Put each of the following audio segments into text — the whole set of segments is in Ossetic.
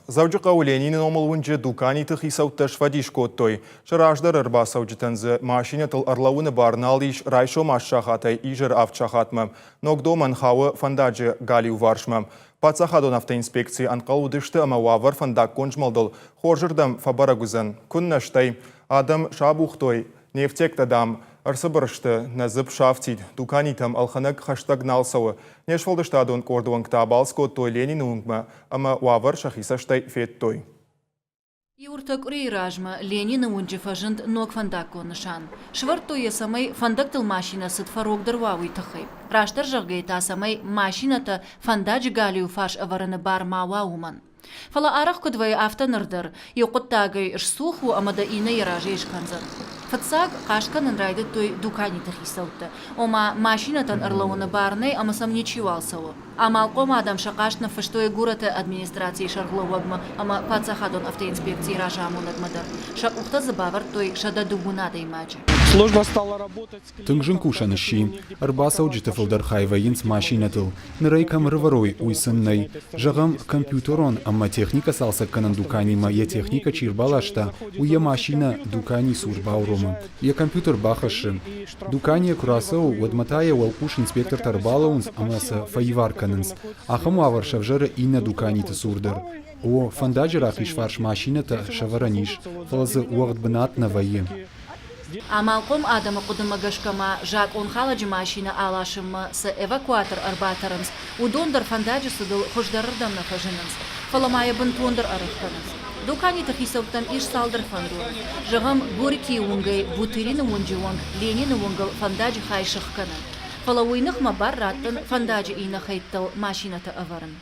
Дзӕуджыхъӕуы Ленины номыл уынджы дуканиты хицӕуттӕ сфӕдис кодтой. Сӕ раздӕр ӕрбацӕуджытӕн дзы машинӕтыл ӕрлӕууыны бар нал ис райсом аст сахатӕй изӕры авд сахатмӕ. Ног домӕн хауы фӕндаджы галиуварсмӕ. Паддзахадон автоинспекцийы ӕнхъӕл уыдысты ӕмӕ уавӕр фӕндаггон змӕлдыл хорзырдӕм фӕбӕрӕг уыдзӕн. Куыннӕ стӕй. Адӕм сабухтой, не фтектӕ, дам, ӕрцыбыр сты, нӕ дзыпп сафтид, дуканитӕм ӕлхӕнӕг хӕстӕг нал цӕуы. Не сфӕлдыстадон къорды уӕнгтӕ абалц кодтой Ленины уынгмӕ ӕмӕ уавӕр сӕхи цӕстӕй федтой. Иу ӕртӕ къуырийы размӕ Ленины уынджы фӕзынд ног фӕндаггон нысан. Сӕвӕрдтой йӕ, цӕмӕй фӕндӕгтыл машинӕ цыд фӕрогдӕр уа, уый тыххӕй. Растдӕр зӕгъгӕйӕ та, цӕмӕй машинӕтӕ фӕндаджы галиу фарс ӕвӕрыны бар ма уа, уымӕн. Фӕлӕ арӕх куыд вӕййы, афтӕ ныр дӕр, иу хъуыддагӕй сцух у ӕмӕ дӕ иннӕ йӕ разӕй скӕндзӕн. Фыццаг, хъаст кӕнын райдыдтой дуканиты хицӕуттӕ. Ома, машинӕтӕн ӕрлӕууыны бар нӕй ӕмӕ сӕм ничиуал цӕуы. Амалхъом адӕм сӕ хъаст ныффыстой горӕты администрацийы сӕргълӕууӕгмӕ ӕмӕ паддзахадон автоинспекцийы разамонӕгмӕ дӕр. Сӕ къухтӕ дзы бавӕрдтой 130 адӕймаджы. Тынг зын кусӕн сси. Ӕрбацӕуджыты фылдӕр хай вӕййынц машинӕтыл. Ныр ӕй кӕм ӕрывӕрой, уый сын нӕй. Зӕгъӕм, компьютерон ӕмӕ техникӕ цалцӕггӕнӕн дуканимӕ йӕ техникӕ чи ӕрбаласта, уый йӕ машинӕ дуканийы цур бауромы. Йӕ компьютер бахӕссы. Дуканийӕ куы рацӕуы, уӕдмӕ та йӕ уӕлхъус инспектортӕ ӕрбалӕууынц ӕмӕ сӕ фӕивар кӕнынц. Ахӕм уавӕр сӕвзӕры иннӕ дуканиты цур дӕр. О, фӕндаджы рахизфарс машинӕтӕ сӕвӕрӕн ис, фӕлӕ дзы уӕгъд бынат нӕ вӕййы. Амалхъом адӕмы хъуыдымӕ гӕсгӕ ма закъонхалӕджы машинӕ аласынмӕ цы эвакуатор ӕрбатӕрынц, уыдон дӕр фӕндаджы цыдыл хуыздӕрырдӕм нӕ фӕзынынц, фӕлӕ ма йӕ бынтондӕр ӕрӕхгӕнынц. Дуканиты хицӕуттӕм ис цалдӕр фӕндоны. Зӕгъӕм, Горькийы уынгӕй Бутырины уынджы онг Ленины уынгыл фӕндаджы хай сыхгӕнын. Фӕлӕ уый ныхмӕ бар раттын фӕндаджы иннӕ хӕйттыл машинӕтӕ ӕвӕрын.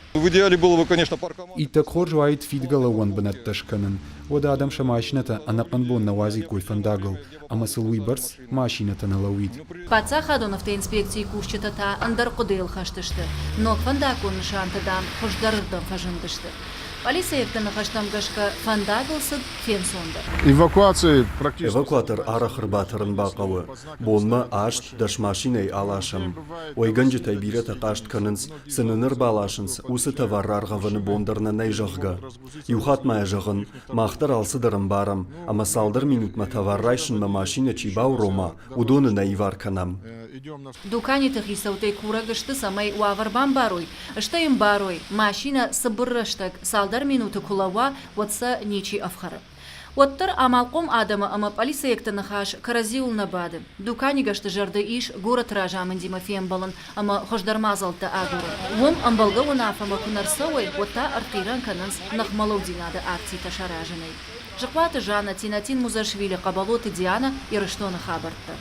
Иттӕг хорз уаид фидгӕ лӕууӕн бынӕттӕ скӕнын, уӕд адӕм сӕ машинӕтӕ ӕнӕхъӕн бон нӕ уадзиккой фӕндагыл, ӕмӕ сыл уыйбӕрц машинӕтӕ нӕ лӕууид. Паддзахадон автоинспекцийы кусджытӕ та ӕндӕр хъуыдыйыл хӕст сты, ног фӕндаггон нысантӕ, дам, хуыздӕрырдӕм фӕзындысты. Пъӕлицӕйӕгты ныхӕстӕм гӕсгӕ, фӕндагыл цыд фенцондӕр. Эвакуатор арӕх ӕрбатӕрын бахъӕуы. Бонмӕ аст, дӕс машинӕйы аласӕм. Уӕйгӕнджытӕй бирӕтӕ хъаст кӕнынц, цы нын ӕрбаласынц, уыцы товар раргъӕвыны бон дӕр нӕ нӕй, зӕгъгӕ. Иу хатт ма йӕ зӕгъын, мах дӕр алцыдӕр ӕмбарӕм, ӕмӕ цалдӕр минутмӕ товар райсынмӕ машинӕ чи баурома, уыдоны нӕ ивар кӕнӕм. Дуканиты хицӕуттӕй курӕг сты, цӕмӕй уавӕр бамбарой, стӕй ӕмбарой, машинӕ цыбыр рӕстӕг, цалдӕр минуты куы лӕууа, уӕд сӕ ничи ӕфхӕры. Уӕддӕр амалхъом адӕмы ӕмӕ пъӕлицӕйӕгты ныхас кӕрӕдзиуыл нӕ бады. Дуканигӕсты зӕрды ис горӕты разамындимӕ фембӕлын ӕмӕ хуыздӕр мадзӕлттӕ агурын. Уым ӕмбӕлгӕ уынаффӕмӕ куы нӕ рцӕуой, уӕд та ӕртхъирӕн кӕнынц ныхмӕлӕуддзинады акцитӕ саразынӕй. Зыхъуаты Жаннӕ, Тинатин Музашвили, Хъӕбӕлоты Дианӕ, Ирыстоны хабӕрттӕ.